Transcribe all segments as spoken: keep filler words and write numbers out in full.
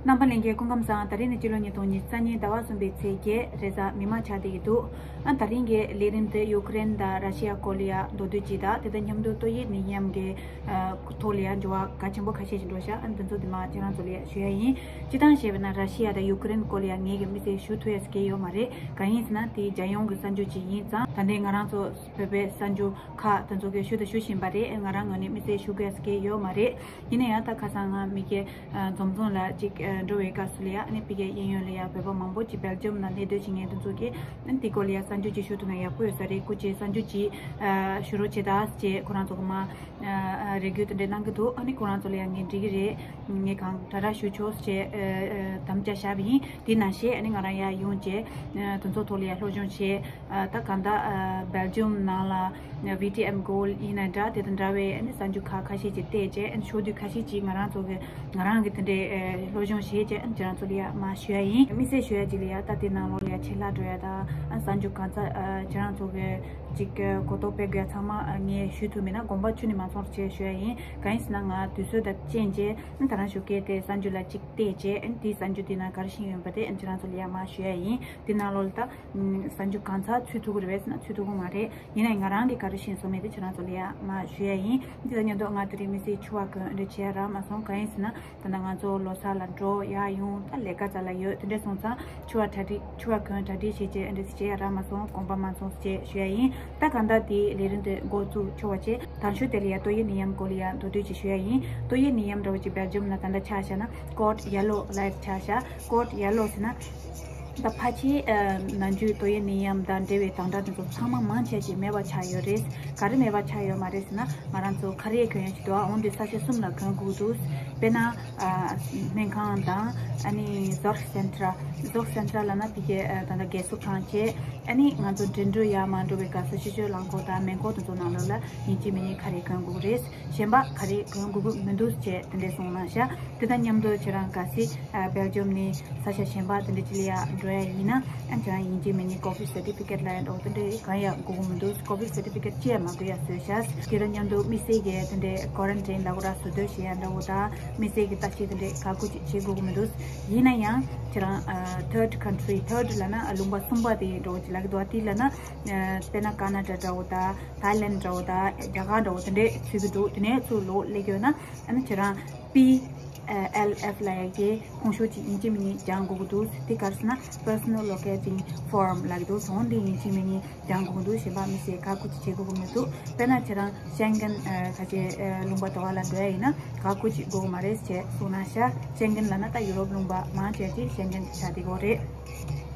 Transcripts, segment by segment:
རྣམ་པ་ལྷན་རྒྱས་སྐུ་ཁམས་བཟང་། ད་རིང་ནི་སྤྱི་ལོ་ཉིས་སྟོང་ཉི་ཤུ་རྩ་གཉིས་ཟླ་བ་གསུམ་པའི་ཚེས་བརྒྱད་རེས་གཟའ་མིག་དམར་ཆགས་བསྡད་ཀྱི་འདུག་ཨ་ད་རིང་གི་ལས་རིམ་དེ་ཡུ་ཀེ་རེན་དང་ར་ཤི་ཡ་སྐོར་ལ་ཡ་མདོར་བསྡུས་ཅིག་དང་དེ་དང་མཉམ་དུ་ཏོག་དབྱིབས་ནད་ཡམས་ཀྱི་ཐོག་ལ་ཡ་འགྱུར་བ་གལ་ཆེན་པོ་ཁ་ཤས་ཤིག་འགྲོ་ཤག་ཨ་འདི་ཚོ་དེ་མ་ཁྱེད་རང་ཚོ་ལ་ཡ་ཞུ་ཡ་ཡིན། སྤྱིར་བཏང་བཤད་པ་ན་ར་ཤི་ཡ་དང་ཡུ་ཀེ་རེན་སྐོར་ལ་ཡ་ངེད་ཀྱི་དམིགས་བསལ་ཞུ་ཐུབ་ཡ་ཟེར་གྱི་ཡོད་མ་རེད། གང་ཡིན་ཟེར་ན་དེ་རྒྱལ་ཡོངས་ཀྱི་གསར་འགྱུར་ཅིག་ཡིན་ཙང་ད་ལྟའི་ང་རང་ཚོ་བོད་པའི་གསར་འགྱུར་ཁག་དེ་ཚོ་གི་ཞུ་དང་ཞུ་བཞིན་པ་རེད། ང་རང་ངོས་ནས་དམིགས་བསལ་ཞུ་དགོས་ཟེར་གྱི་ཡོད་མ་རེད། ཡིན་ན་ཡང་ད་ཁ་སང་ང་མི་སྐྱ་འཛོམས་འཛོམས་ལ་ཅིག་འགྲོ་བའི་སྐབས་སུ་ལ་ཡ་ཨ་ནི་ཕ་གིའི་གཡས་གཡོན་ལ་ཡ་བོད་པ་མང་པོ་ཅིག་སྦེལ་ཇམ་ནང་གནས་སྡོད་བྱེད་མཁན་དེ་ཚོ་གིས་ཨ་ནི་དེ་སྐོར་ལ་ཡ་གསར་འགྱུར་ཅིག་ཞུ་ཐུབ་ན་ཡག་པོ་ཡོད་ས་རེད། སྐུ་མཁྱེན་གསར་འགྱུར་ཅིག་ཞུ་རོགས་བྱེད་དང་ཅེས་ཁོ་རང་ཚོ་གི་མ་རེ་སྐུལ་དེ་འདྲ་གནང་གི་འདུག་ཨ་ནི་ཁོ་རང་ཚོ་ལ་ཡ་ངས་འགྲིག་གི་རེད། ངས་གང་དྲ་ར་ཞུ་ཆོག་ཅེས་དམ་བཅའ་བཞག་པ་ཡིན། དེ་ནང་བཞིན་ཨ་ནི་ང་རང་ཡ་ཡོང་བྱས་དེ་ཚོ་ཐོག་ལ་ཡ་སློབ་སྦྱོང་བྱས། ད་གང་ལྟར་སྦེལ་ཇམ་ནང་ལ་ཝི་ཊི་ཨེམ་གྷོལཌ་ཡིན་ན་འདྲ་དེ་དང་འདྲ་བའི་ཨ་ནི་གསར་འགྱུར་ཁག་ཁ་ཤས་ཅིག་བལྟས་རྗེས་ཨ་ནི་ཕྱོགས་བསྡུས་ཁ་ཤས་ཅིག་ང་རང་ཚོ་གི་ང་རང་གི་དེ་འདྲའི་སློབ་སྦྱོང་བྱས་རྗེས་ཨ་ནི་ཁྱེད་རང་ཚོ་ལ་ཡ་མར་ཞུ་ཡ་ཡིན། དམིགས་བསལ་ཞུ་ཡ་ཅིག་ལ་ཡ་ད་དེ་ནང་ལོགས་ལ་ཡ་ཕྱིར་ལ་འགྲོ་ཡ་དང་ཨ་གསར་འགྱུར་གང་ཚ་ཁྱེད་རང་ཚོ་གི་ཅིག་གོ་རྟོགས་སྤེལ་དགོས་ཡ་ཚང་མ་ངས་ཞུ་ཐུབ་མེད་ན་དགོངས་པ་ཁྱོན་ནས་མ་ཚོམས་ཅེས་ཞུ་ཡ་ཡིན། གང་ཡིན་ཟེར་ན་ང་དུས་ཚོད་དང་རྐྱེན་བྱས་ཨ་ནི་ད་རང་ཞུ་སྐད་དེ་གསར་འགྱུར་ལ་ཅིག་བལྟས་རྗེས་ཨ་ནི་དེའི་གསར་འགྱུར་དེ་ནང་ག་རེ་བཞིན་ཡོད་པ་དེ་ཨ་ནི་ཁྱེད་རང་ཚོ་ལ་ཡ་མར་ཞུ་ཡ་ཡིན། དེ་ནང་ལོགས་ལ་ད། གསར་འགྱུར་གང་ཚ་ཚུད་ཐུབ་ཀྱི་རེད་པས་ཟེར་ན་ཚུད་ཐུབ་ཀྱི་མ་རེད། ཡིན་ནའི་ང་རང་གིས་ག་རེ་ཤེས་སོང་མེད་དེ་ཁྱེད་རང་ཚོ་ལ་ཡ་མར་ཞུ་ཡ་ཡིན། འདི་དང་མཉམ་དུ་ང་དེ་རིང་མི་ཚེའི་ཕྱུ་པ་གོན་འདྲ་བྱས་རག་མ་སོང་། གང་ཡིན་ཟེར་ན་ད་ལྟ་ང་ཚོ་ལོ་གསར་ལ་འགྲོ་ཡ་ཡོང་ད་ལས་ཀ་རྩ་ལ་ཡོད་དེ་འདྲ་སོང་ཙང་ཕྱུ་པ་གྲ་སྒྲིག་ཕྱུ་པ་གོན་གྲ་སྒྲིག་བྱེད་ཅེས་འདྲ་བྱས་ཡ་རག་མ་སོང་། དགོངས་པ་མ་ཚོམས་ཅེས་ཞུ་ཡ་ཡིན། ད་གང་ལྟར་དེའི་ལས་རིམ་དེ་འགོ་བཙུགས་ཆོག་པ་བྱས། དང་ཤོས་དེ་ལ་ཡ་ཏོག་དབྱིབས་ནད་ཡམས་སྐོར་ལ་ཡ་མདོར་བསྡུས་ཅིག་ཞུ་ཡ་ཡིན། ཏོག་དབྱིབས་ནད་ཡམས་འདྲ་བོ་ཅིག་སྦེལ་ཇམ་ལ་ད་ལྟ་ཆགས་བཞག་ན་ཀོཌ་ཡེ་ལོ་ལབ་ཆགས་བཞག་ཀོཌ་ཡེ་ལོ་ཟེར་ན། ད་ཕལ་ཆེར་ནམ་རྒྱུན་ཏོག་དབྱིབས་ནད་ཡམས་དང་འབྲེལ་བའི་དམ་དྲག་དེ་ཚོ་ཚང་མ་མང་ཆེ་ཞིག་མེད་པ་ཆགས་ཡོད་རེད། ག་རེ་མེད་པ་ཆགས་ཡོད་མ་རེད་ཟེར་ན་ང་རང་ཚོ་ཁ་རས་གོན་ཡ་ཞིག་འདུག་འོན་ཏེ་ས་ཆ་གསུམ་ལ་གོན་དགོས་འདུག་དཔེར་ན་སྨན་ཁང་དང་ཨ་ནི་ཟོག་སེན་ཏྲ་ཟོག་སེན་ཏྲ་ལབ་ན་ཕ་གིའི་ད་ལྟ་རྒས་གསོ་ཁང་བྱས་ཨ་ནི་ང་ཚོ་འགྲིམ་འགྲུལ་ཡར་མར་འགྲོ་བའི་སྐབས་སུ་ཕྱི་བཤོལ་རླངས་འཁོར་དང་མེ་འཁོར་དེ་ཚོ་ནང་ལོགས་ལ་ཡིན་གཅིག་མིན་གཉིས་ཁ་རས་གོན་དགོས་རེད། གཞན་པ་ག་རེ་གོན་དགོས་ཀྱི་མི་འདུག་ཅེས་དེ་འདྲས་གསུངས་གནང་ཤག་དེ་དང་མཉམ་དུ་ཁྱེད་རང་གལ་སྲིད་སྦེལ་ཇམ་ནས་ས་ཆ་གཞན་པ་དེ་འདྲ་ཅིག་ལ་ཡ་འགྲོ་ཡ་ཡིན་ན་ཨ་ཁྱེད་རང་ཡིན་གཅིག་མིན་གཉིས་ཀོ་བིཌ་སར་ཊི་ཕི་ཀེཊ་ལབ་ཡ་འདྲ་བོ་དེ་འདྲས་གང་ཡང་དགོས་ཀྱི་མི་འདུག་ཀོ་བིཌ་སར་ཊི་ཕི་ཀེཊ་ཅི་ཡང་མ་དགོས་ཡ་བཟོས་ཤག་དེ་དང་མཉམ་དུ་དམིགས་བསལ་གྱི་དེ་འདྲས་ཀོ་རན་ཊིན་ལབ་དགོས་ར་བཟོ་སྡོད་བྱེད་ཡ་འདྲ་བོ་དང་དམིགས་བསལ་གྱི་ལྟ་བཤལ་དེ་འདྲས་ག་དགོས་ཅིག་བྱེད་དགོས་ཀྱི་མི་འདུག་ཡིན་ན་ཡང་ཁྱེད་རང་ཨ་ཐར་ཌི་ཀན་ཊི་རི་ཐར་ཌི་ལབ་ན་ཨ་ལུང་པ་གསུམ་པ་དེ་འདྲ་བོ་ཅིག་ལབ་ཀྱི་འདུག་དེ་ལབ་ན་ཨ་དཔེར་ན་ཀ་ན་ཌ་འདྲ་བོ་དང་ཐའི་ལེན་ཌི་འདྲ་བོ་དང་རྒྱ་གར་འདྲ་བོ་དེ་འདྲས་ཚུད་ཀྱི་འདུག་དེ་ནས་ཚུར་ལོག་སླེབས་ཡོད་ན་ཨ་ནི་ཁྱེད་རང་པི་ཨེལ་ཨེཕ་ལབ་ཡ་གི་ཁོངས་ཤོག་ཅིག་ཡིན་གཅིག་མིན་གཉིས་སྦྱང་དགོས་ཀྱི་འདུག་དེ་ག་རེ་ཟེར་ན་Personal Locating Form ལབ་ཀྱི་འདུག་འོ་འདི་ཡིན་གཅིག་མིན་གཉིས་སྦྱང་དགོས་ཀྱི་འདུག་གཞན་པ་དམིགས་བསལ་ག་དགོས་ཅིག་བྱེད་དགོས་ཀྱི་མི་འདུག་དཔེར་ན་ཁྱེད་རང་ཤེན་གྷན་ཁ་ཆེ་ལུང་པ་དེ་བ་ལ་འགྲོ་ཡ་ཡིན་ན་ག་དགོས་ཅིག་དགོས་ཀྱི་མ་རེད་ཅེས་གསུངས་གནང་ཤག་ཤེན་གྷན་ལབ་ན་ད་ཡུ་རོབ་ལུང་པ་མང་ཆེ་ཅིག་ཤེན་གྷན་ཆགས་བསྡད་ཀྱི་ཡོད་རེད།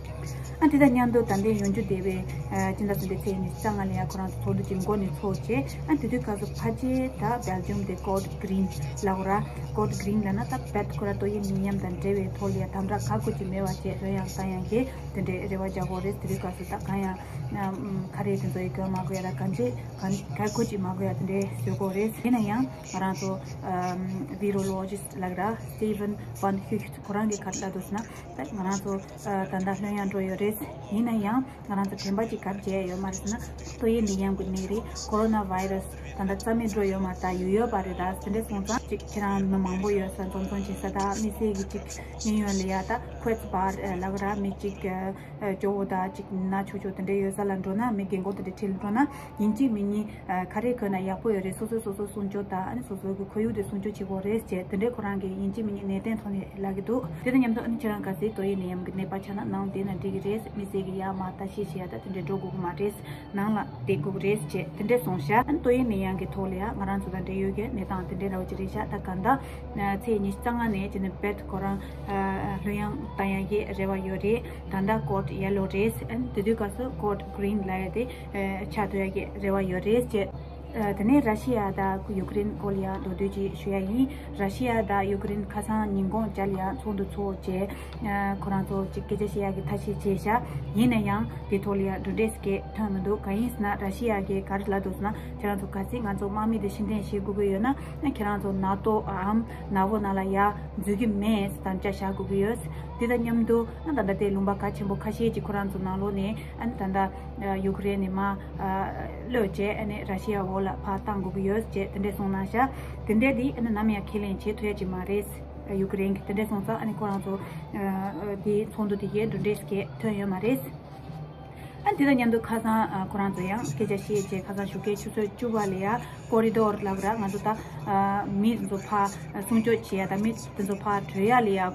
ཨ་དེ་དང་མཉམ་དུ་ད་ལྟའི་ཡོང་རྒྱུ་བསྡད་པའི་ཨ་སྤྱི་ཟླ་གསུམ་པའི་ཚེས་ཉི་ཤུ་རྩ་ལྔ་ལ་ཡ་ཁོ་རང་ཚོ་ཚོགས་འདུ་ཅིག་འགོ་ནས་ཚོགས་བྱས། ཨ་དེ་དུས་སྐབས་སུ་ཕལ་ཆེར་ད་སྦེལ་ཇམ་དེ་ཀོཌ་གྷི་རིན་ལབ་དགོས་ར། ཀོཌ་གྷི་རིན་ལབ་ན་ད་བེད་ཁོ་ར་ཏོག་དབྱིབས་ནད་ཡམས་དང་འབྲེལ་བའི་ཐོག་ལ་ཡ་དམ་དྲག་ག་དགོས་ཅིག་མེད་པ་བྱས་ལྷོད་ཡངས་གཏོང་ཡག་གི་དེ་འདྲའི་རེ་བ་རྒྱག་དགོས་རེད། དེ་དུས་སྐབས་སུ་ད་གང་ཡང་ཨ་ཁ་རས་དེ་ཚོ་ཡི་གོན་མ་དགོས་ཡ་ད་གང་ཅི་གང་ག་དགོས་ཅིག་མ་དགོས་ཡ་དེ་འདྲའི་བཟོ་དགོས་རེད། ཡིན་ན་ཡང་ང་རང་ཚོ་ཨ་ཝི་རོ་ལོ་ཇི་སི་ཊི་ལབ་དགོས་ར་སི་ཊི་ཝན་ཕོན་ཧུག་ཁོ་རང་གིས་ག་རེ་ལབ་འདུག་ཟེར་ན། ད་ང་རང་ཚོ་ཨ་ད་ལྟ་ལྷོད་ཡངས་འགྲོ་ཡོད་རེད། ཡིན་ན་ཡང་ང་རང་ཚོ་དྲན་པ་ཅིག་ག་རེ་བརྗེད་ཡོད་མ་རེད་ཟེར་ན་ཏོག་དབྱིབས་ནད་ཡམས་ཀྱི་ནད་རིགས་ཀོ་རོ་ན་ཝའི་རས་ད་ལྟ་རྩ་མེད་འགྲོ་ཡོད་མ་རེད། ད་ཡོད་ཡོད་པ་རེད། ད་དེ་འདྲ་སོང་ཙང་ཅིག་ཁྱེད་རང་མི་མང་པོ་ཡོད་ས་འཛོམས་འཛོམས་བྱེད་ས་ད་དམིགས་བསལ་གྱི་ཅིག་གཡས་གཡོན་ལ་ཡ་ད་ཁོད་པར་ལབ་དགོས་ར་མི་ཅིག་སྐྱོ་བོ་ད་ཅིག་ན་ཆོག་ཆོག་དེ་འདྲ་ཡོད་ས་ལ་འགྲོ་ན་མི་རྒན་གོག་དེ་འདྲ་ཁྲིད་ལ་འགྲོ་ན་ཡིན་གཅིག་མིན་གཉིས་ཨ་ཁ་རས་གོན་ན་ཡག་པོ་ཡོད་རེད། སོ་སོས་སོ་སོ་སྲུང་སྐྱོབ་དང་ཨ་ནི་སོ་སོ་གི་ཁོར་ཡུག་དེ་སྲུང་སྐྱོབ་བྱེད་དགོས་རེད་ཅེས་དེ་འདྲའི་ཁོ་རང་གིས་ཡིན་གཅིག་མིན་གཉིས་ནན་ཏན་ཐོག་ནས་ལབ་ཀྱི་འདུག་དེ་དང་མཉམ་དུ་ཨ་ནི་ཁྱེད་རང་གལ་སྲིད་ཏོག་དབྱིབས་ནད་ཡམས་ཀྱི་ནད་པ་ཆགས་ན་ནང་བསྡད་ན་འགྲིག་གི་རེད། དམིགས་བསལ་གྱི་ཡར་མར་ལྟ་ཞིབ་བྱེད་ཡ་ད་དེ་འདྲའི་འགྲོ་དགོས་ཀྱི་མ་རེད། ནང་ལ་བསྡད་དགོས་ཀྱི་རེད་ཅེས་དེ་འདྲའི་གསུངས་ཤག་ཨ་ནི་ཏོག་དབྱིབས་ནད་ཡམས་ཀྱི་ཐོག་ལ་ཡང་ང་རང་ཚོ་དང་འབྲེལ་ཡོད་ཀྱི་གནས་སྟངས་དེ་འདྲའི་འདྲ་བོ་ཅིག་རེད་ཤག་ད་ག་ད་ཚེས་ཉི་ཤུ་རྩ་ལྔ་ནས་བྱས་ནས་བེད་ཁོ་རང་ལྷོད་ཡངས་བཏང་ཡ་གི་རེ་བ་ཡོད་རེད། ད་ལྟ་ཀོཌ་ཡེ་ལོ་རེད། ཨ་ནི་དེ་དུས་སྐབས་སུ་ཀོཌ་གྷི་རིན་ལབ་ཡ་དེ་ཆགས་ཐུབ་ཡ་གི་རེ་བ་ཡོད་རེད་ཅེས། ཨ་དེ་ནས་ར་ཤི་ཡ་དང་ཡུ་ཀེ་རེན་སྐོར་ལ་ཡང་མདོར་བསྡུས་ཅིག་ཞུ་ཡ་ཡིན། ར་ཤི་ཡ་དང་ཡུ་ཀེ་རེན་ཁ་སང་ཉིན་གུང་ཅིག་ལ་ཡང་ཚོགས་འདུ་ཚོགས་བྱས། ཨ་ཁོ་རང་ཚོ་ཅིག་སྐད་ཆ་བཤད་ཡ་གི་ཐབས་ཤེས་བྱས་ཤག་ཡིན་ན་ཡང་དེ་ཐོག་ལ་ཡང་གྲུབ་འབྲས་སྐད་ཐོན་མི་འདུག་གང་ཡིན་ཟེར་ན་ར་ཤི་ཡ་གིས་ག་རེ་ལབ་འདུག་ཟེར་ན་ཁྱེད་རང་ཚོ་གལ་སྲིད་ང་ཚོ་དམག་མི་དེ་ཕྱིར་འཐེན་བྱེད་དགོས་ཀྱི་ཡོད་ན་ཨ་ཁྱེད་རང་ཚོ་ནཱ་ཏོའམ་ནཱ་ཝོ་ནང་ལ་ཡར་འཛུལ་གྱི་མེད་ཟེར་དམ་བཅའ་བཞག་དགོས་ཀྱི་ཡོད། དེ་དང་མཉམ་དུ་ཨ་ད་ལྟ་དེ་ལུང་པ་གལ་ཆེན་པོ་ཁ་ཤས་ཅིག་ཁོ་རང་ཚོ་ནང་ལོགས་ནས་ཨ་ད་ལྟ་ཡུ་ཀེ་རེན་ནས་མར་གློད་བྱས་ཨ་ནི་ར་ཤི་ཡ་འོག་ལ་ཕར་བཏང་དགོས་ཀྱི་ཡོད་ཅེས་དེ་འདྲས་གསུངས་གནང་ཤག་དེ་འདྲས་འདི་ཨ་ནི་ནམ་ཡང་ཁས་ལེན་བྱེད་ཐུབ་ཡ་ཅིག་མ་རེད། ཡུ་ཀེ་རེན་གྱི་དེ་འདྲས་སོང་ཙང་ཨ་ནི་ཁོ་རང་ཚོ་ཨ་དེའི་ཚོགས་འདུ་དེ་གའི་གྲུབ་འབྲས་ཀྱི་ཐོན་ཡོད་མ་རེད། ཨ་དེ་དང་མཉམ་དུ་ཁ་སང་ཨ་ཁོ་རང་ཚོ་ཡང་སྐད་ཆ་བཤད་རྗེས་ཁ་སང་ཞོགས་ཀའི་ཆུ་ཚོད་བཅུ་པ་ལ་ཡ་ཀོ་རི་དོར་ལབ་ར་ང་ཚོ་ད་ཨ་མི་དེ་ཚོ་ཕར་སྲུང་སྐྱོབ་བྱེད་ཡ་དང་མི་དེ་ཚོ་ཕར་བྲོས་ཡ་ལ་ཡ་ཨ་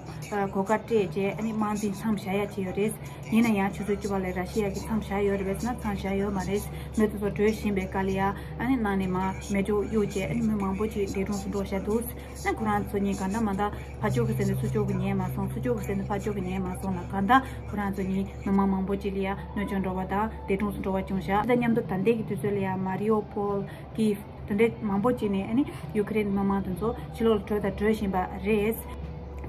གོ་སྐབས་སྤྲད་རྗེས་ཨ་ནི་དམག་འཛིན་མཚམས་བཞག་ཡ་བྱས་ཡོད་རེད། ཡིན་ན་ཡང་ཆུ་ཚོད་བཅུ་པ་ལ་ར་ཤི་ཡ་གིས་མཚམས་བཞག་ཡོད་རེད་པས་ན་མཚམས་བཞག་ཡོད་མ་རེད། མི་དེ་ཚོ་བྲོས་བཞིན་པའི་སྐབས་ལ་ཡ་ཨ་ནི་ནང་ནས་མར་མེ་སྒྱོགས་གཡུགས་རྗེས་ཨ་ནི་མི་མང་པོ་ཅིག་འདས་གྲོངས་སུ་འགྲོ་བཞག་འདུག་ཨ་ཁོ་རང་ཚོ་གཉིས་གང་འདྲ་མ་འདྲ་ཕར་ཕྱོགས་ཀྱི་ཟེར་ནས་ཚུར་ཕྱོགས་ཀྱི་ཉན་མ་སོང་། ཚུར་ཕྱོགས་ཀྱི་ཟེར་ནས་ཕར་ཕྱོགས་ཀྱི་ཉན་མ་སོང་ལ་གང་ལྟར་ཁོ་རང་ཚོ་གཉིས་མི་མང་མང་པོ་ཅིག་ལ་ཡ་གནོད་སྐྱོན་འགྲོ་བ་དང་འདས་གྲོངས་སུ་འགྲོ་བ་བྱུང་བཞག་དེ་དང་མཉམ་དུ་ད་ལྟའི་གི་དུས་ཚོད་ལ་ཡ་མ་རི་ཡོ་ཕོལ་ཀིབ་དེ་འདྲའི་མང་པོ་ཅིག་ནས་ཨ་ནི་ཡུ་ཀེ་རེན་མི་མང་དེ་ཚོ་ཕྱི་ལོགས་ལ་བྲོས་དང་བྲོས་བཞིན་པ་རེད།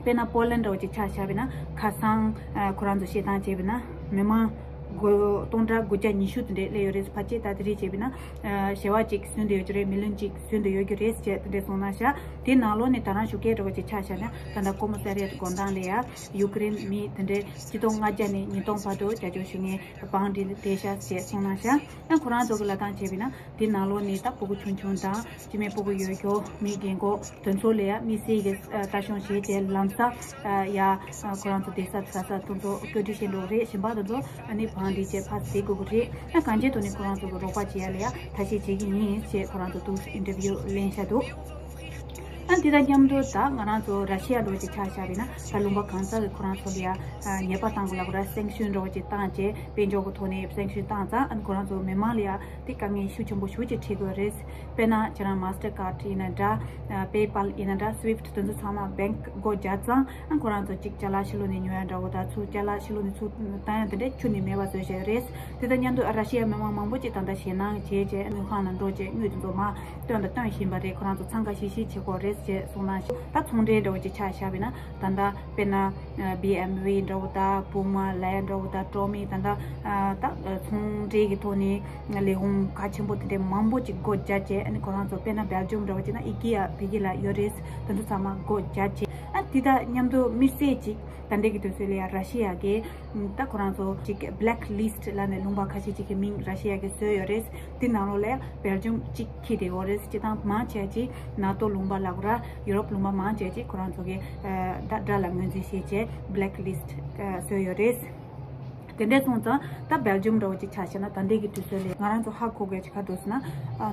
དཔེར་ན་པོ་ལན་འདྲ་བོ་ཅིག་ཆ་བཞག་པ་ཡིན་ན་ཁ་སང་ཨ་ཁོ་རང་ཚོ་བཤད་སྟངས་བྱས་པ་ཡིན་ན་མི་མང་དགུ་སྟོང་ཕྲག་དགུ་བརྒྱ་ཉི་ཤུ་དེ་འདྲས་སླེབས་ཡོད་རེད། ཕལ་ཆེར་ད་དེ་རེད་བྱས་པ་ཡིན་ན་ཨ་ཞེ་བ་གཅིག་ཟིན་བསྡད་ཡོད་ཀྱི་རེད། མི་ལོན་གཅིག་ཟིན་བསྡད་ཡོད་ཀྱི་རེད་ཅེས་དེ་འདྲས་གསུངས་གནང་ཤག་དེའི་ནང་ལོགས་ནས་ད་རང་ཞོགས་ཀས་འདྲ་བོ་ཅིག་ཆ་བཞག་ན་ད་ལྟ་ཀོ་མི་སེ་རི་ཡཊ་དགོན་ཐང་ལ་ཡ་ཡུ་ཀེ་རེན་མི་དེ་འདྲས་ཆིག་སྟོང་ལྔ་བརྒྱ་ནས་ཉིས་སྟོང་བར་དུ་རྒྱབ་སྐྱོར་ཞུ་མཁན་བང་སྒྲིག་བསྡད་ཤག་ཅེས་གསུངས་གནང་ཤག་ཡང་ཁོ་རང་ཚོ་གི་ལབ་སྟངས་བྱས་པ་ཡིན་ན་དེ་ནང་ལོགས་ནས་ད་ཕྲུ་གུ་ཆུང་ཆུང་དང་སྤྱི་མི་ཕྲུ་གུ་ཡོད་རྒྱུ་མི་རྒན་གོག་དེ་ཚོ་ལ་ཡང་དམིགས་བསལ་གྱི་ལྟ་སྐྱོང་བྱས་ཏེ་ལམ་སང་ཡ་ཁོ་རང་ཚོ་བསྡད་ས་ཟ་ས་དེ་ཚོ་བཀོད་སྒྲིག་བྱེད་འགྲོ་གི་རེད། གཞན་པ་དེ་ཚོ་ཨ་ནི་བང་སྒྲིག་བྱས་ཕར་བསྡད་དགོས་ཀྱི་རེད། ཡང་གང་ཅིའི་ཐོག་ནས་ཁོ་རང་ཚོ་གི་རོགས་པ་བྱེད་ཡ་ལ་ཡང་ཐབས་ཤེས་བྱེད་ཀྱི་ཡིན་ཞེས་ཁོ་རང་ཚོ་དུ་ཨིན་ཊར་བིའུ་ལེན་བཞག་འདུག་ཨ་དེ་དང་མཉམ་དུ་ད་ང་རང་ཚོ་ར་ཤི་ཡ་འགྲོ་ཅིག་ཆ་བཞག་པ་ཡིན་ན་ད་ལུང་པ་གང་ས་གི་ཁོ་རང་ཚོ་ལ་ཡ་ཉེས་པ་བཏང་དགོས་ལབ་ར་སེང་ཤུན་འགྲོ་ཅིག་བཏང་རྗེས་དཔལ་འབྱོར་གྱི་ཐོག་ནས་སེང་ཤུན་བཏང་ཙང་ཨ་ཁོ་རང་ཚོ་མི་མང་ལ་ཡ་དེ་དཀའ་ངལ་ཤུགས་ཆེན་པོ་ཞེ་པོ་ཅིག་འཕྲད་ཀྱི་ཡོད་རེད། དཔེར་ན་ཁྱེད་རང་མཱ་སི་ཊར་ཀཱཌ་ཡིན་ན་འདྲ་པེ་པཱལ་ཡིན་ན་འདྲ་སུའིཕ་ཊི་དེ་ཚོ་ཚང་མ་བེང་ཀི་སྒོ་བརྒྱབ་ཙང་ཨ་ཁོ་རང་ཚོ་གཅིག་ཅ་ལག་ཕྱི་ལོགས་ནས་ཉོ་ཡ་འདྲ་བོ་དང་ཚུར་ཅ་ལག་ཕྱི་ལོགས་ནས་ཚུར་བཏང་ཡ་དེ་འདྲས་ཁྱོན་ནས་མེད་པ་བཟོས་བཞག་ཡོད་རེད། དེ་དང་མཉམ་དུ་ཨ་ར་ཤི་ཡ་མི་མང་མང་པོ་ཅིག་ད་ལྟ་ཞེད་སྣང་བྱས་རྗེས་དངུལ་ཁང་ལ་འགྲོ་རྗེས་དངུལ་དེ་ཚོ་མར་བཏོན་དང་བཏོན་བཞིན་པ་རེད། ཁོ་རང་ཚོ་འཚང་ཁ་ཤིག་ཤིག་བྱེད་དགོས་རེད་ཅེས་གསུངས་གནང་ཞིང་། ད་ཚོང་འབྲེལ་འདྲ་བོ་ཅིག་ཆ་བཞག་པ་ཡིན་ན་ད་ལྟ་དཔེར་ན་བི་ཨེམ་ཝེ་འདྲ་བོ་དང་པུ་མ་ལ་ཡ་འདྲ་བོ་དང་ཀྲོ་མི་ད་ལྟ་ད་ཚོང་འབྲེལ་གྱི་ཐོག་ནས་ལས་ཁུངས་གལ་ཆེན་པོ་དེ་འདྲའི་མང་པོ་ཅིག་སྒོ་བརྒྱབ་བྱས་ཨ་ནི་ཁོ་རང་ཚོ་དཔེར་ན་སྦེལ་ཇམ་འདྲ་བོ་བྱས་ན་ཨི་ཀི་ཡ་བི་ཀི་ལ་ཡོད་རེད། དེ་ཚོ་ཚང་མ་སྒོ་བརྒྱབ་བྱས་ཨ་དེ་དང་མཉམ་དུ་དམིགས་བསལ་ཅིག་ད་ལྟའི་གི་དུས་ཚོད་ལ་ཡ་ར་ཤི་ཡ་གི་ད་ཁོ་རང་ཚོ་ཅིག་བྷེ་ལེག་ལིསི་ཊི་ལབ་ནས་ལུང་པ་ཁ་ཤས་ཅིག་གི་མིང་ར་ཤི་ཡ་གིས་བཟོས་ཡོད་རེད། དེ་ནང་ལོགས་ལ་ཡ་སྦེལ་ཇམ་གཅིག་འཁྱེར་བསྡད་ཡོད་རེད། སྤྱིར་བཏང་མང་ཆེ་ཅིག་ནཱ་ཏོ་ལུང་པ་ལབ་དགོས་ར་ཡུ་རོབ་ལུང་པ་མང་ཆེ་ཅིག་ཁོ་རང་ཚོ་གི་ད་དགྲ་ལ་ངོས་འཛིན་བྱས་བྱས་བྷེ་ལེག་ལིསི་ཊི་བཟོས་ཡོད་རེད། དེ་འདྲས་སོང་ཙང་ད་སྦེལ་ཇམ་འདྲ་བོ་ཅིག་ཆ་བཞག་ན་ད་ལྟའི་གི་དུས་ཚོད་ལ་ང་རང་ཚོ་ཧ་གོ་དགོས་ཅིག་ག་འདུག་ཟེར་ན་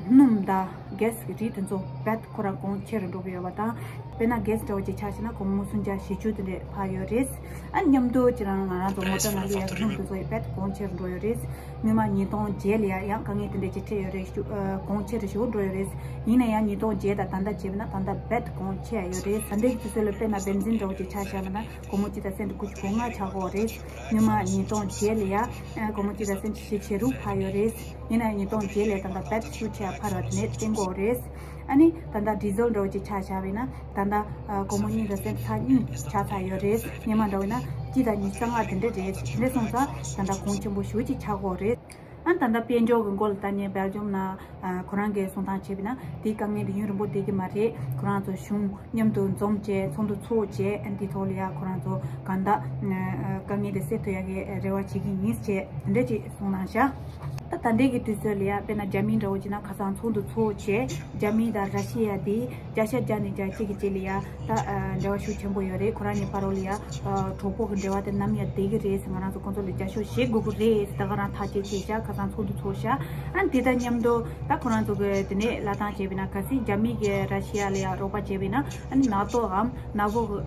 སྣུམ་དང་གྷེ་སི་གི་རིགས་དེ་ཚོ་རྦད་ཁོ་རང་གོང་ཆེ་རུ་འགྲོ་གི་ཡོད་པ་དང་། དཔེར་ན་གྷེ་སི་འདྲ་བོ་ཅིག་ཆ་བཞག་ན་སྒོར་མོ་སུམ་བརྒྱ་བཞི་བཅུ་དེ་འདྲས་འཕར་ཡོད་རེད། ཨ་མཉམ་དུ་ཅི་རང་ང་རང་ཚོ་མོ་ཊ་ནང་ལ་ཡ་གི་སྣུམ་དེ་ཚོ་ཡང་རྦད་གོང་ཆེ་རུ་འགྲོ་ཡོད་རེད། སྔོན་མ་ཉིས་སྟོང་བརྒྱད་ལ་ཡ་ཡང་དཀའ་ངལ་དེ་འདྲས་ཅིག་འཕྲད་ཡོད་རེད། ཞུ་ཨ་གོང་ཆེ་རུ་ཞེ་པོ་འགྲོ་ཡོད་རེད། ཡིན་ན་ཡང་ཉིས་སྟོང་བརྒྱད་དང་ད་ལྟ་བྱས་པ་ན་ད་ལྟ་རྦད་གོང་ཆེ་ཡ་ཡོད་རེད། ད་ལྟའི་གི་དུས་ཚོད་ལ་དཔེར་ན་བེན་ཛིན་འདྲ་བོ་ཅིག་ཆ་བཞག་པ་ན་སྒོར་མོ་གཅིག་དང་སེན་ཊི་དགུ་བཅུ་གོ་ལྔ་ཆགས་ཀྱི་ཡོད་རེད། སྔོན་མ་ཉིས་སྟོང་བརྒྱད་ལ་ཡ་ཨ་སྒོར་མོ་གཅིག་དང་སེན་ཊི་བཞི་བཅུ་རུ་འཕར་ཡོད་རེད། ཡིན་ན་ཡང་ཉིས་སྟོང་བརྒྱད་ལས་ད་ལྟ་རྦད་ཤུགས་ཆེ་བ་འཕར་བ་དེ་ནས་བརྟེན་གྱི་ཡོད་རེད། ཨ་ནི་ད་ལྟ་ཌི་ཟལ་འདྲ་བོ་ཅིག་ཆ་བཞག་པ་ཡིན་ན་ད་ལྟ་ཨ་སྒོར་མོ་གཉིས་དང་སེན་ཊི་ཉི་ཤུ་ཆགས་ཚར་ཡོད་རེད། སྔོན་མ་འདྲ་བོ་ཡིན་ན་གཅིག་དང་ཉི་ཤུ་རྩ་ལྔ་དེ་འདྲ་རེད། དེ་འདྲ་སོང་ཙང་ད་ལྟ་གོང་ཆེན་པོ་ཞེ་པོ་ཅིག་ཆགས་ཀྱི་ཡོད་རེད། ཨ་ནི་ད་ལྟ་དཔལ་འབྱོར་གྱི་སྐོར་ལ་ལྟ་ནས་སྦེལ་ཇམ་ནང་ཨ་ཁོ་རང་གིས་གསུང་སྟངས་བྱས་པ་ཡིན་ན་དེའི་དཀའ་ངལ་དེ་ཡུན་རིང་པོ་བསྡད་ཀྱི་མ་རེད། ཁོ་རང་ཚོ་གཞུང་མཉམ་དུ་འཛོམས་བྱས་ཚོགས་འདུ་ཚོགས་བྱས་ཨ་ནི་དེའི་ཐོག་ལ་ཡ་ཁོ་རང་ཚོ་གང་ལྟར་ཨ་དཀའ་ངལ་དེ་སེལ་ཐུབ་ཡ་གི་རེ་བ་བྱེད་ཀྱི་ཡིན་ཅེས་དེ་འདྲ་ཅིག་གསུངས་གནང་ཤག་ད་ད་ལྟའི་གི་དུས་ཚོད་ལ་ཡ་དཔེར་ན་རྒྱ་མི་འདྲ་བོ་བྱས་ན་ཁ་སང་ཚོགས་འདུ་ཚོགས་བྱས་རྒྱ་མི་དང་ར་ཤི་ཡ་དེ་བརྒྱ་ཆ་བརྒྱ་ནས་བརྒྱ་གཅིག་གི་རྗེས་ལ་ཡ་ད་ཨ་འབྲེལ་བ་ཤུགས་ཆེན་པོ་ཡོད་རེད། ཁོ་རང་གཉིས་བར་ལ་ཡ་ཨ་གྲོགས་པོ་གི་འབྲེལ་བ་དེ་ནམ་ཡང་བསྡད་ཀྱི་རེད་ཟེར་ང་རང་ཚོ་ཁོང་ཚོ་ལ་རྒྱབ་སྐྱོར་བྱེད་དགོས་ཀྱི་རེད་ཟེར་ད་ག་རང་ཐག་བཅད་བྱས་ཤག་ཁ་སང་ཚོགས་འདུ་ཚོགས་ཤག་ཨ་ནི་དེ་དང་མཉམ་དུ་ད་ཁོ་རང་ཚོ་གི་དེ་ནས་ལབ་སྟངས་བྱས་པ་ཡིན་ན་གལ་སྲིད་རྒྱ་མི་གིས་ར་ཤི་ཡ་ལ་ཡ་རོགས་པ་བྱས་པ་ཡིན་ན་ཨ་ནི་ནཱ་ཏོའམ་ནཱ་ཝོ་གི་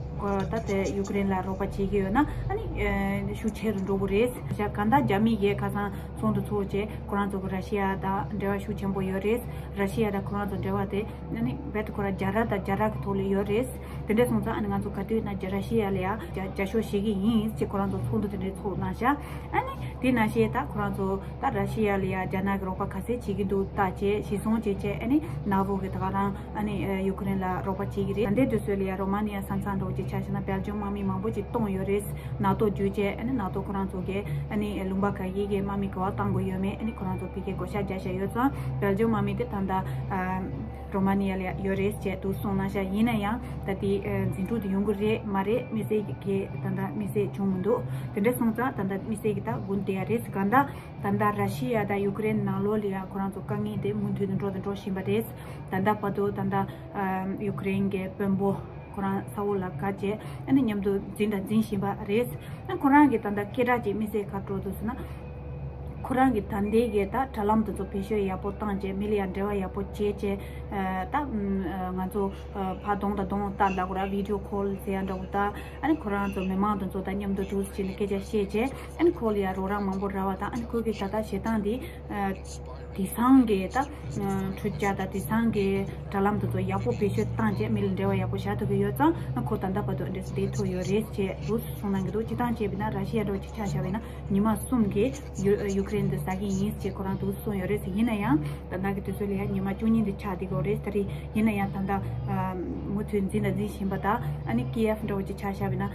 ད་དེ་ཡུ་ཀེ་རེན་ལ་རོགས་པ་བྱེད་ཀྱི་ཡོད་ན་ཨ་ནི་ཨ་ཤུགས་ཆེ་རུ་འགྲོ་གི་རེད་ཤག་གང་ལྟར་རྒྱ་མི་གིས་ཁ་སང་ཚོགས་འདུ་ཚོགས་བྱས་ཁོ་རང་ཚོ་གི་ར་ཤི་ཡ་དང་འབྲེལ་བ་ཤུགས་ཆེན་པོ་ཡོད་རེད། ར་ཤི་ཡ་དང་ཁོ་རང་ཚོ་འབྲེལ་བ་དེ་ཨ་ནི་རྦད་དེ་ཁོ་རང་རྒྱ་ར་དང་རྒྱ་ར་གི་ཐོག་ལ་ཡོད་རེད། དེ་འདྲ་སོང་ཙང་ཨ་ནི་ང་ཚོ་ག་དུས་ན་རྒྱ་ར་ཤི་ཡ་ལ་ཡ་རྒྱ་རྒྱབ་སྐྱོར་བྱེད་ཀྱི་ཡིན་ཅེས་ཁོ་རང་ཚོ་ཚོགས་འདུ་དེ་འདྲའི་ཚོགས་གནང་ཤག་ཨ་ནི་དེ་ནང་བཞིན་ད་ཁོ་རང་ཚོ་ད་ར་ཤི་ཡ་ལ་ཡ་རྒྱ་ནག་གི་རོགས་པ་ག་ཚད་བྱེད་ཀྱི་འདུག་ལྟ་བྱས་གཞི་བཟུང་བྱས་བྱས་ཨ་ནི་ནཱ་ཝོ་གི་ད་ག་རང་ཨ་ནི་ཡུ་ཀེ་རེན་ལ་རོགས་པ་བྱེད་ཀྱི་རེད། ད་ལྟའི་དུས་ཚོད་ལ་ཡ་རོ་མ་ནི་ཡ་ས་མཚམས་འདྲ་བོ་ཅིག་ཆ་བཞག་ན་སྦེལ་ཇམ་དམག་མི་མང་པོ་ཅིག་གཏོང་ཡོད་རེད། ནཱ་ཏོ་བརྒྱུད་བྱས་ཨ་ནི་ནཱ་ཏོ་ཁོ་རང་ཚོ་གིས་ཨ་ནི་ལུང་པ་ག་གི་གི་དམག་མི་ག་བ་གཏང་དགོས་ཡོད་མེད་ཨ་ནི་ཁོ་རང་ཚོ་ཕ་གིར་བགོ་བཤའ་རྒྱག་བཞག་ཡོད་ཙང་སྦེལ་ཇམ་དམག་མི་དེ་ད་ལྟ་ཨ་རོ་མ་ནི་ཡ་ལ་ཡོད་རེད་ཅེས་འདུག་གསུངས་གནང་ཤག་ཡིན་ན་ཡང་ད་དེ་ཨ་འཛིང་འཁྲུག་དེ་ཡོང་གི་རེད་མ་རེད་དམིགས་བསལ་གྱི་ད་ལྟ་དམིགས་བསལ་བྱུང་མི་འདུག་དེ་འདྲ་སོང་ཙང་ད་ལྟ་དམིགས་བསལ་གྱི་ད་དགུན་བསྡད་ཡ་རེད། གང་ལྟར་ད་ལྟ་ར་ཤི་ཡ་དང་ཡུ་ཀེ་རེན་ནང་ལོགས་ལ་ཡ་ཁོ་རང་ཚོ་དཀའ་ངལ་དེ་མུ་མཐུད་དུ་འགྲོ་དང་འགྲོ་བཞིན་པ་རེད། ད་ལྟ་བར་དུ་ད་ལྟ་ཨ་ཡུ་ཀེ་རེན་གྱི་དཔོན་པོ་ ཁོ་རང་ས་འོག་ལ་བཀག་བྱས་ཨ་ནི་མཉམ་དུ་འཛིང་དང་འཛིང་བཞིན་པ་རེད། ཨ་ཁོ་རང་གི་ད་ལྟ་སྐད་གྲགས་ཀྱི་དམིགས་བསལ་ག་འགྲོ་འདུག་ཟེར་ན། ཁོ་རང་གི་ད་ལྟའི་གི་ད་དྲ་ལམ་དེ་ཚོ་བེད་སྤྱོད་ཡག་པོ་བཏང་བྱས་མི་ལ་ཡང་འབྲེལ་བ་ཡག་པོ་བྱས་བྱས་ད་ང་ཚོ་ཕར་གདོང་དང་གདོང་ལྟ་ལ་ཁོ་རང་བི་ཌི་ཡོ་ཁོལ་ཟེར་ཡ་འདྲ་བོ་ད་ཨ་ནི་ཁོ་རང་ཚོ་མི་མང་དེ་ཚོ་ད་མཉམ་དུ་འདུག་བྱས་ནས་སྐད་ཆ་བཤད་བྱས་ཨ་ནི་ཁོ་ལ་ཡང་རོགས་རམ་མང་པོ་རག་པ་དང་ཨ་ནི་ཁོ་གི་ད་ལྟ་བྱེད་སྟངས་འདི། དེང་སང་གི་ད་འཕྲུལ་ཆས་དང་དེང་སང་གི་དྲ་ལམ་དེ་ཚོ་ཡག་པོ་བེད་སྤྱོད་བཏང་བྱས་མི་ལ་འབྲེལ་བ་ཡག་པོ་བཞག་ཐུབ་ཀྱི་ཡོད་ཙང་ཁོ་ད་ལྟ་བར་དུ་འདྲ་བསྡད་ཐུབ་ཡོད་རེད་ཅེས་འདུག་གསུངས་གནང་གི་འདུག་སྤྱིར་བཏང་བྱས་པ་ཡིན་ན་ར་ཤི་ཡ་འདྲ་བོ་ཅིག་ཆ་བཞག་པ་ཡིན་ན་ཉི་མ་གསུམ་གྱིས་ཡུ་ཡུ་ཀེ་རེན་དེ་ཟ་གི་ཡིན་ཅེས་ཁོ་རང་འདུག་གསུངས་ཡོད་རེད། ཡིན་ན་ཡང་ད་ལྟ་གི་དུས་ཚོད་ལ་ཡང་ཉི་མ་བཅུ་གཉིས་འདི་ཆགས་བསྡད་ཀྱི་ཡོད་རེད། ད་རེས་ཡིན་ན་ཡང་ད་ལྟ་མུ་མཐུད་འཛིང་དང་འཛིང་བཞིན་པ་དང་ཨ་ནི་ཀི་ཡེབ་འདྲ་བོ་ཅིག་ཆ་བཞག་པ་ཡིན་ན།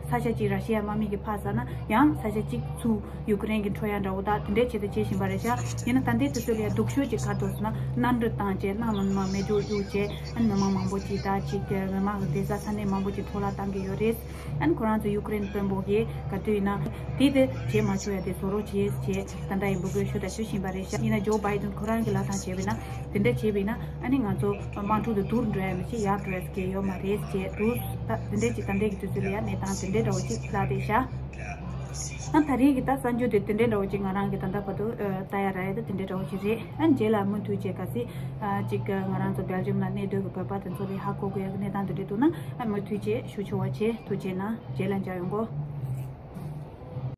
ས་ཆ་གཅིག་ར་ཤི་ཡ་དམག་མི་གིས་ཕར་ཟ་ན་ཡང་ས་ཆ་གཅིག་ཚུར་ཡུ་ཀེ་རེན་གྱིས་འཕྲོག་ཡ་འདྲ་བོ་དང་དེ་འདྲའི་ཆེད་དུ་བྱེད་བཞིན་པ་རེད་ཤག་ཡིན་ན་ད་ལྟའི་དུས་ཚོད་ལ་ཡ་སྡུག་ཤོས་ཀྱི་ཁ་དོག་ཟེར་ན་གནམ་གྲུ་བཏང་བྱས་གནམ་ལ་མི་མང་མེ་སྒྱོགས་གཡུགས་བྱས་ཨ་ནི་མི་མང་མང་པོ་ཅིག་དང་ཅིག་མི་མང་གི་བསྡད་ས་ས་གནས་མང་པོ་ཅིག་འཕྲོ་བརླག་བཏང་གི་ཡོད་རེད། ཨ་ནི་ཁོ་རང་ཚོ་ཡུ་ཀེ་རེན་དཔོན་པོ་གིས་ག་དུས་ཡིན་ན་དེ་དེ་བྱེད་མ་ཆོག་ཡ་དེ་བཟོ་རོགས་བྱེད་ཅེས་ད་ལྟ་ཡིན་འབོད་སྐུལ་ཞུ་དང་ཞུ་བཞིན་པ་རེད་ཤག་ཡིན་ན་ཇོ་བྷའི་ཏན་ཁོ་རང་གི་ལབ་སྟངས་བྱས་པ་ཡིན་ན་དེ་འདྲ་བྱས་པ་ཡིན་ན། ཨ་ནི་ང་ཚོ་དམག་འཁྲུག་དེ་སྡུག་རུ་འགྲོ་ཡ་མི་ཤེས་ཡག་འགྲོ་ཡ་ཟེར་གྱི་ཡོད་མ་རེད་ཅེས་འདུག་ད་དེ་འདྲས་ཀྱི་ད་ལྟའི་གི་དུས་ཚོད་ལ་ཡ་གནས་སྟངས་དེ་འདྲས་འདྲ་བོ་ཅིག་ལྷག་བསྡད་ཤག་ཨ་ད་རེས་ཀྱི་ད་གསར་འགྱུར་དེ་དེ་འདྲས་འདྲ་བོ་ཅིག་ང་རང་གི་ད་ལྟ་བར་དུ་ལྟ་ཡ་རག་ཡ་ད་དེ་འདྲས་འདྲ་བོ་ཅིག་རེད། ཨ་རྗེས་ལ་མུ་མཐུད་བྱས་གལ་སྲིད་ཅིག་ང་རང་ཚོ་སྦེལ་ཇམ་ལ་གནས་སྡོད་ཀྱི་བོད་པ་དེ་ཚོ་ལ་ཧ་གོ་དགོས་ཡ་གི་གནས་སྟངས་དེ་འདྲས་འདུག་ན་ཨ་མུ་མཐུད་བྱས་ཞུ་ཆོག་པ་བྱས། ཐུགས་རྗེ་གནང་། རྗེས་ལ་མཇལ་ཡོང་གོ།